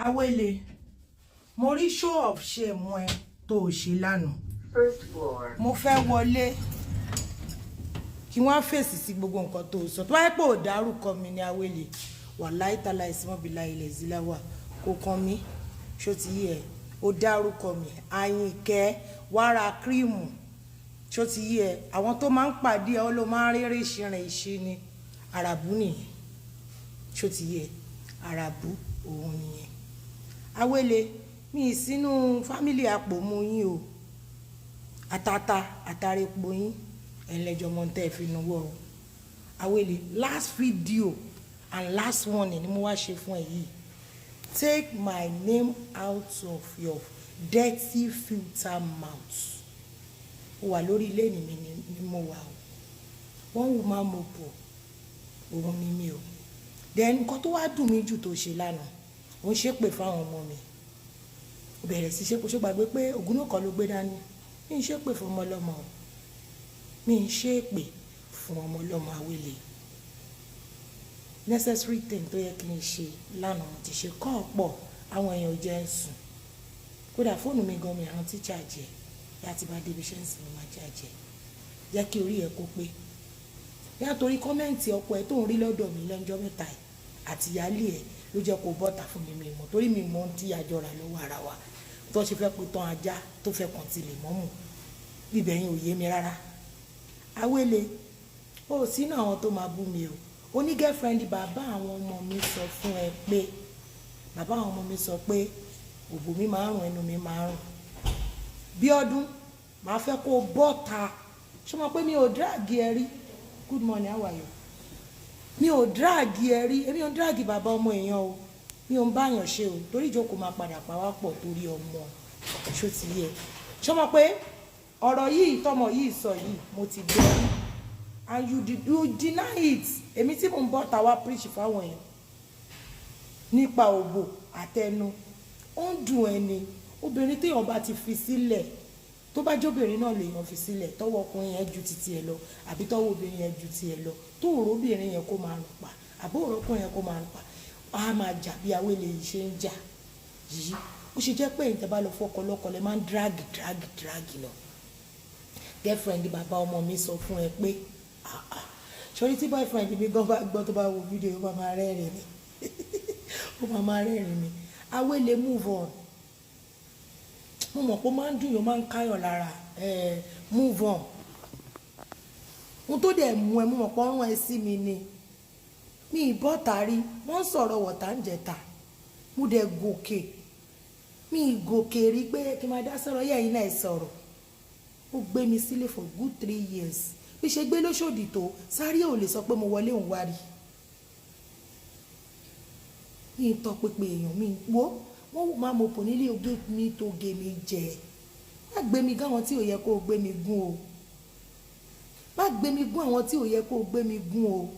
Awele, mo rí show of shame ẹ tó o ṣe lánàá. First floor. Mo fẹ́ wọlé kí wọ́n á fèsì sí gbogbo nǹkan tó o sọ. Tó bá yẹ pé ò dárúkọ mi ní Awele, wàláì tàláì símọ́bìlà ilẹ̀ zíláwà kò kàn mí. Ṣó ti yé ẹ? Ó dárúkọ mi, Àyìnkẹ́ wàrà cream. Ṣó ti yé ẹ? Àwọn tó máa ń pàdé ẹ, ó ló máa ń rérè ìṣìrìn ìṣe ni àràbù nìyẹn. Ṣó ti yé ẹ? Àràbù òun nìyẹn. Awele, mi ì sínú family àpòmù yín o. Àtàtà àtàrẹ̀pọ̀ yín, ẹ̀ńlẹ́jọ́ mọ́ tẹ́ ẹ fi nuwọ́ o. Awele, last video and last warning ni mo wá ṣe fún ẹ yìí. Take my name out of your dirty filter mouth. Ó wà lórí ilé mi ni mo wà o. One woman mopo, òun ni mi o. Then nǹkan tó wá dùn mí jù tó ṣe lánàá, ó ń ṣépè fáwọn ọmọ mi. Ó bẹ̀rẹ̀ sí ṣépè, ṣó gbàgbé pé ògùn náà kọ́ ló gbé dání. Mi ń ṣépè fún ọmọ ọlọ́mọ o. Mi ń ṣépè fún ọmọ ọlọ́mọ, Awele. Necessary thing tó yẹ kí n ṣe lánàá mo ti ṣe kọ́ ọ̀pọ̀ àwọn èèyàn ò jẹ́ ń sùn. Kódà fóònù mi gan mi rántí charge ẹ̀. Bí a ti bá débi iṣẹ́ ń sìn, mo máa charge ẹ̀. Jẹ́ kí orí ẹ kó pé. Yá, torí comment ọkọ ẹ tó ń rí lọ́dọ̀ mi lọ́jọ́ mẹ́ta yìí àti ìyáálé ẹ ló jẹ́ kó bọ́ta fún mi. Mi mọ̀ torí mi mọ̀ ohun tí a jọ rà lọ́wọ́ ara wa. Tó ṣe fẹ́ pé tán ajá tó fẹ́ kàn ti lè mọ́mù. Bíbẹ̀ yín ò yé mi rárá. Awele, ó sínú àwọn tó máa bú mi o. Ó ní girlfriend bàbá àwọn ọmọ mi sọ fún ẹ pé bàbá àwọn ọmọ mi sọ pé òbò mi máa ń rùn, ẹnu mi máa ń rùn. Bí ọdún, màá fẹ́ kó bọ́ta. Ṣé o mọ̀ pé mi ò drag ẹ rí? Good morning, how are you? Mi ò drag ẹ rí. Èmi ò drag bàbá ọmọ èèyàn o. Mi ò ń báyàn ṣe o, torí ìjókòó máa padà pa wá pọ̀ torí ọmọ. Ṣó ti yẹ? Ṣó mọ̀ pé ọ̀rọ̀ yìí tọmọ yìí sọ yìí, mo ti gbọ́ rí, and you deny it. Èmi tí mò ń bọ́ ta wá preach fáwọn èèyàn nípa òbò àtẹnu, ó ń dùn ẹni. Obìnrin téèyàn bá ti fi sílẹ̀, tó bá jóbìnrin náà lèèyàn fi sílẹ̀, tọwọ́ ọkùnrin yẹn ju titi ẹ lọ àbí tọwọ́ obìnrin yẹn ju ti ẹ lọ, tó òróbìnrin yẹn kó máa rùn pa àbó òrókùnrin yẹn kó máa rùn pa, á máa jà bí awélé yìí ṣe ń jà yìí. Ó ṣe jẹ́ pé ìtẹ́ bá lọ fọkọ lọ́kọ lẹ máa ń drag, drag, drag lọ. Girlfriend bàbá ọmọ mi sọ fún ẹ pé, ah ah, sórí tí boyfriend mi gan bá gbọ́, tó bá wo fídíò, ó máa máa rẹ́rìn ni, ó máa máa rẹ́rìn ni. Awélé, move on. Mo mọ̀ pé ó máa ń dùn yóò, máa ń káyọ̀ lára. Move on. Ohun tó dẹ̀ mú ẹ, mo mọ̀ pé ọ̀run ẹ sí mi ni. Mi ìbọ́ta rí. Wọ́n ń sọ̀rọ̀ wọ̀tá ń jẹta, mo dẹ̀ gòkè. Mi ìgòkè rí pé kí n máa dá sọ̀rọ̀ yẹ́. Ẹ̀yin náà sọ̀rọ̀, ó gbé mi sílé for good 3 years. Bí ṣe gbé lóṣòdì tó sáré, ò lè sọ pé mo wọlé òun wá rí. Mi ń tọpinpin èèyàn mi wo. Wọ́n máa mọ̀ pò nílé oge mi tó ge mi jẹ. Má gbé mi gún àwọn tí ò yẹ kó o gbé mi gún o. Má gbé mi gún àwọn tí ò yẹ kó o gbé mi gún o.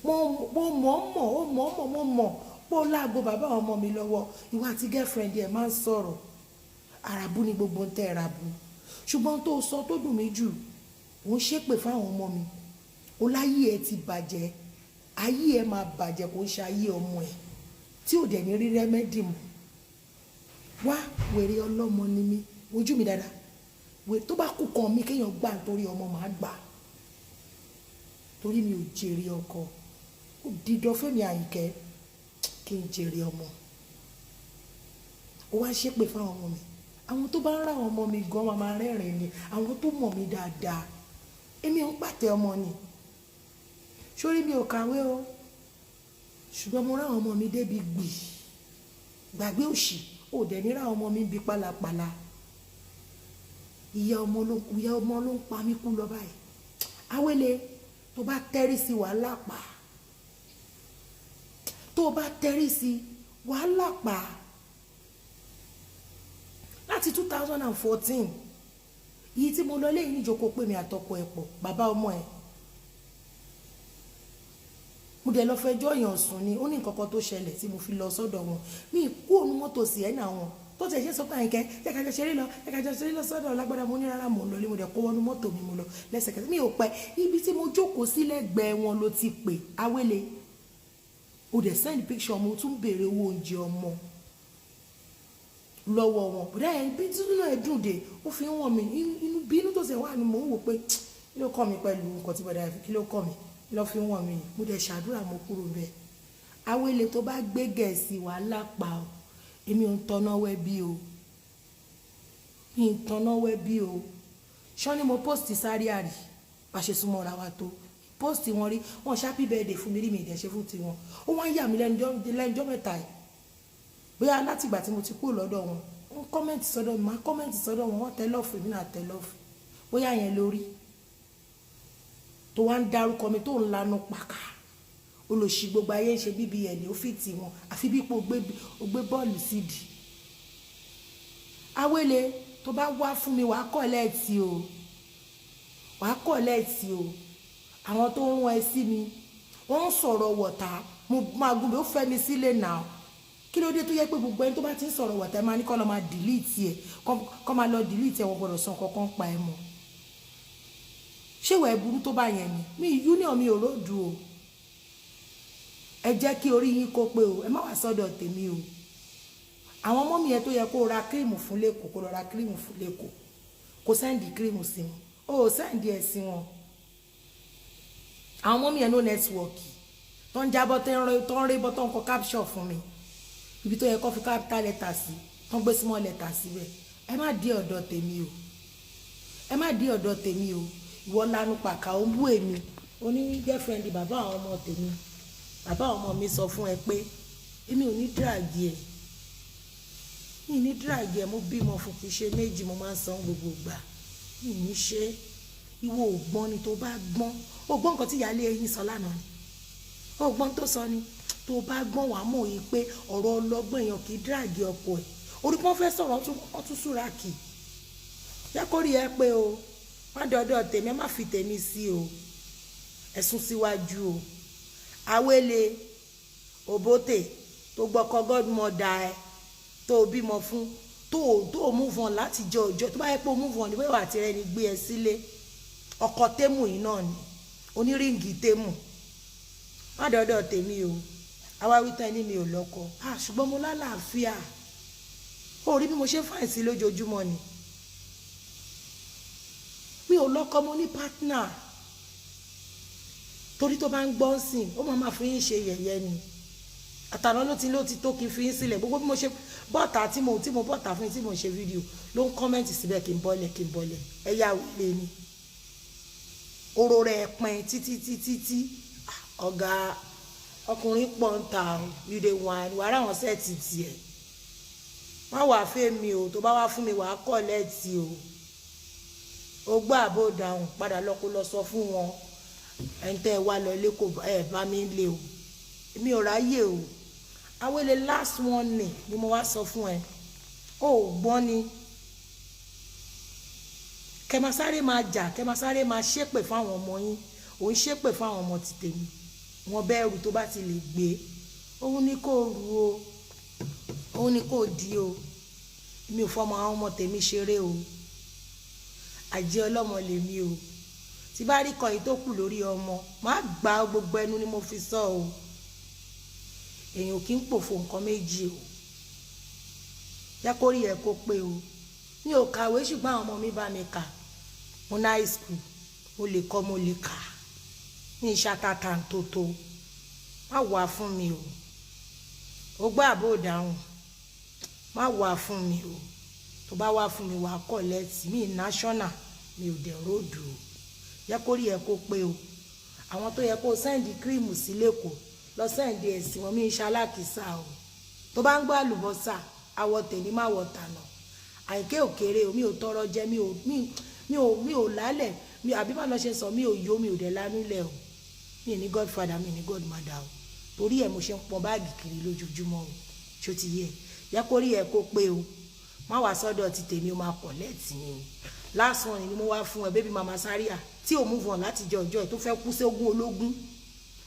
Mo mọ̀ mọ̀, ó mọ̀ mọ̀, mo mọ̀ pé ó láago bàbá àwọn ọmọ mi lọ́wọ́. Ìwọ àti girlfriend ẹ̀ máa ń sọ̀rọ̀. Àràbù ni gbogbo ń tẹ́ ẹ rabu. Ṣùgbọ́n tó sọ tó dùn mí jù, ò ń ṣépè fáwọn ọmọ mi. Ó láyé ẹ ti bàjẹ́, ayé ẹ máa bàjẹ́, kò ń ṣe ayé ọmọ ẹ tí ò dẹ̀ ní rí remedy mọ́. Wá, wèrè ọlọ́mọ ni mí. Ojú mi dáadáa, wèrè tó bá kú kan mi kéèyàn gbà nítorí ọmọ, màá gbà, torí mi ò jèrè ọkọ. Ó dídán fẹ́mi Àyìnkẹ́ kí n jèrè ọmọ. Ó wá ṣépè fáwọn ọmọ mi. Àwọn tó bá ń ra àwọn ọmọ mi gan máa máa rẹ́rìn ni. Àwọn tó mọ̀ mí dáadáa, èmi ò ń pàtẹ ọmọ ni. Sórí mi ò kàwé o, ṣùgbọ́n mo ráwọn ọmọ mi débi gbì. Gbàgbé òṣì, ò dẹ̀ ní ráwọn ọmọ mi bí pálapàla. Ìyá ọmọ ló ń pa mí kú lọ báyìí. Awele, tó bá tẹ́rí sí, wàhálà pa. Tó bá tẹ́rí sí, wàhálà pa. Láti 2014 yìí tí mo lọ lẹ́yìn níjókòó pé mi àtọkọ ẹ̀ pọ̀, bàbá ọmọ ẹ̀, mo dẹ̀ lọ fẹjọ́ èèyàn sùn ni. Ó ní nǹkan kan tó ṣẹlẹ̀ tí mo fi lọ sọ́dọ̀ wọn. Mi kú òun mọ́tò sí ẹ̀ náà wọn tó tẹ̀ ṣe sọ pé, "Àyìnkẹ́, jẹ́ ká jọ ṣeré lọ, jẹ́ ká jọ ṣeré lọ sọ́dọ̀ lágbádá." Mo ní rárá, mò ń lọ ilé. Mo dẹ̀ kó wọnú mọ́tò mi, mo lọ lẹ́sẹ̀kẹsẹ̀. Mi ò pẹ́. Ibi tí mo jókòó sí lẹ́gbẹ̀ẹ́ wọn ló ti pè. Awele, O dẹ̀ send picture ọmọ, o tún béèrè owó oúnjẹ ọmọ lọ́wọ́ wọn. Bùdá ẹ̀ bí títún náà ẹ̀ dùn dé, ó fi ń wọ̀n mí inú bí inú tó ṣe wà ní. Mò ń wò pé kí ló kọ́ mi pẹ̀lú nǹkan tí bọ̀dá kí ló kọ́ mi, kí ló fi ń wọ̀n mí. Mo dẹ̀ ṣàdúrà, mo kúrò bẹ́ẹ̀. Awele, tó bá gbé Gẹ̀ẹ́sì, wàhálà pa o. Èmi ò ń tọ́nà wẹ́ bí o, mi ń tọ́nà wẹ́ bí o. Ṣọ́ ni mo post sáré àrí bá ṣe súnmọ́ ra wa tó post wọn rí wọn ṣe happy birthday fún mi rí, mi ìdẹ̀ ṣe fún tiwọn. Ó wá ń yà mí lẹ́nujọ́ mẹ́ta yìí, bóyá láti ìgbà tí mo ti kúrò lọ́dọ̀ wọn, wọ́n comment sọ́dọ̀ mi, máa comment sọ́dọ̀ wọn, wọ́n tẹ love, èmi náà tẹ love. Bóyá yẹn lórí tó wá ń dárúkọ mi, tó ń lanu pàkà. Olòṣì, gbogbo ayé ń ṣe BBL, ó fi tì wọn àfi bí ipò ó gbé bọ́ọ̀lù sídìí. Awele, tó bá wá fún mi, wàá collect o, wàá collect o. Àwọn tó ń rán ẹ sí mi, wọ́n ń sọ̀rọ̀ wọ̀tá. Mo máa gún mi, ó fẹ́ mi sílé náà. Kí ló dé tó yẹ pé gbogbo ẹni tó bá ti ń sọ̀rọ̀ wọ̀tá, ẹ máa ní kọ́ lọ máa delete ẹ̀, kọ́ máa lọ delete ẹ̀? Wọ́n gbọ́dọ̀ sọ kankan pa ẹ mọ́. Ṣé ìwà ẹ̀ burú tó bá yẹn ni? Mi union, mi ò róòdù o. Ẹ jẹ́ kí orí yín kó pé o. Ẹ má wá sọ́dọ̀ tèmi o. Àwọn ọmọ mi yẹn tó yẹ kó ra cream fún lẹ́kọ̀ọ́, kó lọ ra cream fún lẹ́kọ̀ọ́, kó send cream sí wọn, ó send ẹ̀ sí wọn. Àwọn ọmọ mi yẹn, no network, tó ń jábọ́, tó ń rí bọ́, tó ń kọ caption fún mi, ibi tó yẹ kó fi capital letter sí, tó ń gbé small letter síbẹ̀. Ẹ má dé ọ̀dọ̀ tèmi o, ẹ má dé ọ̀dọ̀ tèmi o. Ìwọ lanu pàkà, ó ń bú èmi. Oní girlfriend bàbá àwọn ọmọ tèmi, bàbá àwọn ọmọ mi sọ fún ẹ pé èmi ò ní drag ẹ, mi ní drag ẹ. Mo bímọ fún, kì í ṣe méjì, mo máa ń san gbogbo gbà. Mi ní ṣe ìwọ ò gbọ́n ni. Tó bá gbọ́n, ó gbọ́n nǹkan tí ìyáálé eyín sọ lánàá ni. Ó gbọ́n tó sọ ni. Tó bá gbọ́n, wàá mọ̀ yìí pé ọ̀rọ̀ ọlọ́gbọ́n, èèyàn kì í drag ọkọ ẹ̀. Orí pọ́n fẹ́ sọ̀rọ̀, wọ́n tún súra kì í yẹ kó rí ẹ pé o. Má dọ́dọ̀ tèmi, ẹ má fi tèmi sí o. Ẹ̀sùn síwájú o. Awele òbótè tó gbọ́kọ godmother ẹ tó bímọ fún, tó move on láti jọ ọjọ́ tó bá yẹ pé o move on ní, bóyá wà á ti rẹni gbé ẹ sílé ọkọ Temu yìí náà ni, onírìngì Temu. Má dọ́dọ̀ tèmi o. Àwa wí tán, ẹni mi ò lọ́kọ. Ah, ṣùgbọ́n mo lálàáfíà. Ó rí bí mo ṣe ń fàìn sí lójoojúmọ́ ni. Mi ò lọ́kọ, mo ní partner. Torí tó bá ń gbọ́ sìn, ó máa máa fi yín ṣe yẹ̀yẹ́ ni. Àtàná ló ti tó kí n fi yín sílẹ̀. Gbogbo bí mo ṣe bọ́ọ̀tà tí mo bọ́ọ̀tà fún yín, tí mo ṣe fídíò, ló ń comment síbẹ̀ kí n bọ́lẹ̀, kí n bọ́lẹ̀. Ẹ̀yà wílé ni oró rẹ̀ pin títí títí tí ọ̀gá ọkùnrin pọ̀ ń ta. You dey whine. Wàá ráwọn set tiẹ̀. Má wàá fẹ́ mi o. Tó bá wá fún mi, wàá collect o. O gbọ́ àbò dáhùn padà lọ, kó lọ sọ fún wọn ẹni tẹ́ ẹ wá lọ ilé, kò ẹ bá mi lé o. Èmi ò ráyè o. Awele, last one ni mo wá sọ fún ẹ. O ò gbọ́n ni. Kẹ máa sáré máa jà, kẹ máa sáré máa ṣépè fáwọn ọmọ yín. Òun ṣépè fáwọn ọmọ ti tèmi wọn. Bẹ́ẹ̀rù tó bá ti lè gbé òun ní kó ru o, òun ní kó di o. Mi ò fọmọ àwọn ọmọ tèmi ṣeré o. Àjẹ́ ọlọ́mọ lèmi o. Tí bá rí kan yìí tó kù lórí ọmọ, má gba gbogbo ẹnu ni mo fi sọ o. Èèyàn kì í pòfo nǹkan méjì o. Jẹ́ kó rí ẹ kó pé o. Mi ò kàwé, ṣùgbọ́n àwọn ọmọ mi bá mi kà. Mo ní high school, mo lè kọ́, mo lè kà ní ìṣàtàtà tótó. Má wà fún mi o. O gbọ́ àbò dáhùn. Má wà fún mi o. Tó bá wà fún mi, wà á collect mi national. Mi ò dẹ̀ róòdù o. Jẹ́ kó rí ẹ kó pé o. Àwọn tó yẹ kó send cream sí lẹ́kọ̀ọ́, lọ send ẹ̀ sí wọn. Mi ń ṣalákìsà o. Tó bá ń gbọ́ àlùbọ́sà, àwọ̀ tèmi má wọ̀ tànà. Àìké òkèrè o. Mi ò tọrọ jẹ, mi ò lálẹ̀ mi àbí bá lọ ṣe sọ. Mi ò yó, mi ò dẹ̀ lánúlẹ̀ o. Mi ní godfather, mi ní godmother o. Torí ẹ̀ mo ṣe ń pọn báàgì kiri lójoojúmọ́ o. Ṣó ti yẹ? Yẹ kó rí ẹ kó pé o. Má wàá sọ́dọ̀ ti tèmi o, máa collect ni o. Last one ni mo wá fún ẹ, baby mama Zaria tí ò move on láti jẹ ọjọ́ ẹ, tó fẹ́ kú sí ogún ológun.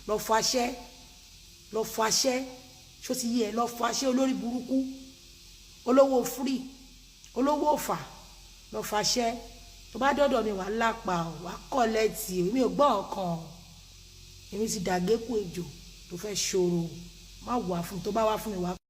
Lọ faṣẹ́, lọ faṣẹ́. Ṣó ti yẹ? Lọ faṣẹ́. Olórí burúkú, olówó free, olówó òfà, lọ faṣẹ́. Tó bá dọ́dọ̀ mi, wàá lápá o, wàá collect o. Mi ò gbọ́ ọ̀kan. Èmi ti dàgékù ejò tó fẹ́ ṣòro. Má wà fún mi. Tó bá wá fún mi, wá.